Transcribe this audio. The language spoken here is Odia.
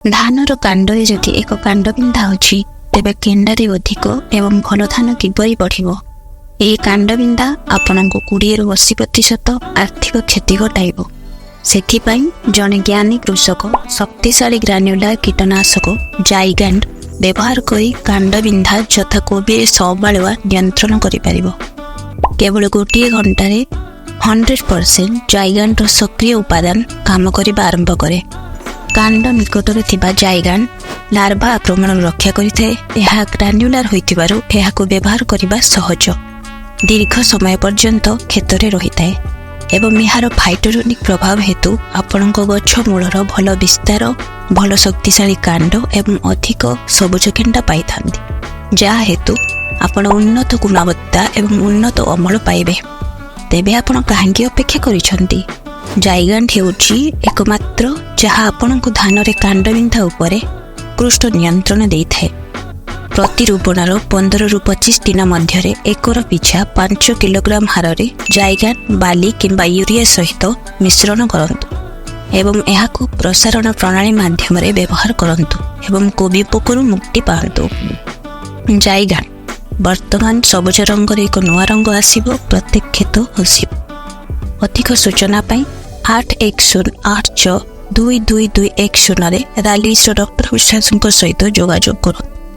ଧାନର କାଣ୍ଡରେ ଯଦି ଏକ କାଣ୍ଡବିନ୍ଧା ଅଛି, ତେବେ କେଣ୍ଡାରେ ଅଧିକ ଏବଂ ଭଲ ଧାନ କିପରି ବଢ଼ିବ? ଏହି କାଣ୍ଡବିନ୍ଧା ଆପଣଙ୍କୁ 20ରୁ 80% ଆର୍ଥିକ କ୍ଷତି ଘଟାଇବ। ସେଥିପାଇଁ ଜଣେ ଜ୍ଞାନୀ କୃଷକ ଶକ୍ତିଶାଳୀ ଗ୍ରାନ୍ୟୁଲାର କୀଟନାଶକ ଜାଇଗାଣ୍ଟ ବ୍ୟବହାର କରି କାଣ୍ଡବିନ୍ଧା ଯଥା କୋବିରେ ସବାଳୁଆ ନିୟନ୍ତ୍ରଣ କରିପାରିବ। କେବଳ ଗୋଟିଏ ଘଣ୍ଟାରେ 100% ଜାଇଗାଣ୍ଟର ସକ୍ରିୟ ଉପାଦାନ କାମ କରିବା ଆରମ୍ଭ କରେ। କାଣ୍ଡ ନିକଟରେ ଥିବା ଜାଇଗାଣ୍ଟ ଲାର୍ଭା ଆକ୍ରମଣରୁ ରକ୍ଷା କରିଥାଏ। ଏହା ଗ୍ରାନ୍ୟୁଲାର ହୋଇଥିବାରୁ ଏହାକୁ ବ୍ୟବହାର କରିବା ସହଜ, ଦୀର୍ଘ ସମୟ ପର୍ଯ୍ୟନ୍ତ କ୍ଷେତରେ ରହିଥାଏ ଏବଂ ଏହାର ଫାଇଟୋଟୋନିକ୍ ପ୍ରଭାବ ହେତୁ ଆପଣଙ୍କ ଗଛ ମୂଳର ଭଲ ବିସ୍ତାର, ଭଲ ଶକ୍ତିଶାଳୀ କାଣ୍ଡ ଏବଂ ଅଧିକ ସବୁଜ କେଣ୍ଡା ପାଇଥାନ୍ତି, ଯାହା ହେତୁ ଆପଣ ଉନ୍ନତ ଗୁଣବତ୍ତା ଏବଂ ଉନ୍ନତ ଅମଳ ପାଇବେ। ତେବେ ଆପଣ କାହିଁକି ଅପେକ୍ଷା କରିଛନ୍ତି? ଜାଇଗାଣ୍ଟ ହେଉଛି ଏକମାତ୍ର ଯାହା ଆପଣଙ୍କୁ ଧାନରେ କାଣ୍ଡବିନ୍ଧା ଉପରେ ଉତ୍କୃଷ୍ଟ ନିୟନ୍ତ୍ରଣ ଦେଇଥାଏ। ପ୍ରତି ରୋପଣର 15ରୁ 25 ଦିନ ମଧ୍ୟରେ ଏକର ପିଛା 5 କିଲୋଗ୍ରାମ ହାରରେ ଜାଇଗାଣ୍ଟ ବାଲି କିମ୍ବା ୟୁରିଆ ସହିତ ମିଶ୍ରଣ କରନ୍ତୁ ଏବଂ ଏହାକୁ ପ୍ରସାରଣ ପ୍ରଣାଳୀ ମାଧ୍ୟମରେ ବ୍ୟବହାର କରନ୍ତୁ ଏବଂ କୋବି ପୋକରୁ ମୁକ୍ତି ପାଆନ୍ତୁ। ଜାଇଗାଣ୍ଟ। ବର୍ତ୍ତମାନ ସବୁଜ ରଙ୍ଗର ଏକ ନୂଆ ରଙ୍ଗ ଆସିବ, ପ୍ରତ୍ୟେକ କ୍ଷେତ ହସିବ। ଅଧିକ ସୂଚନା ପାଇଁ 8108622210ରେ ରାଲିସ୍ର ଡକ୍ଟର ବିଶ୍ୱାସଙ୍କ ସହିତ ଯୋଗାଯୋଗ କରନ୍ତୁ।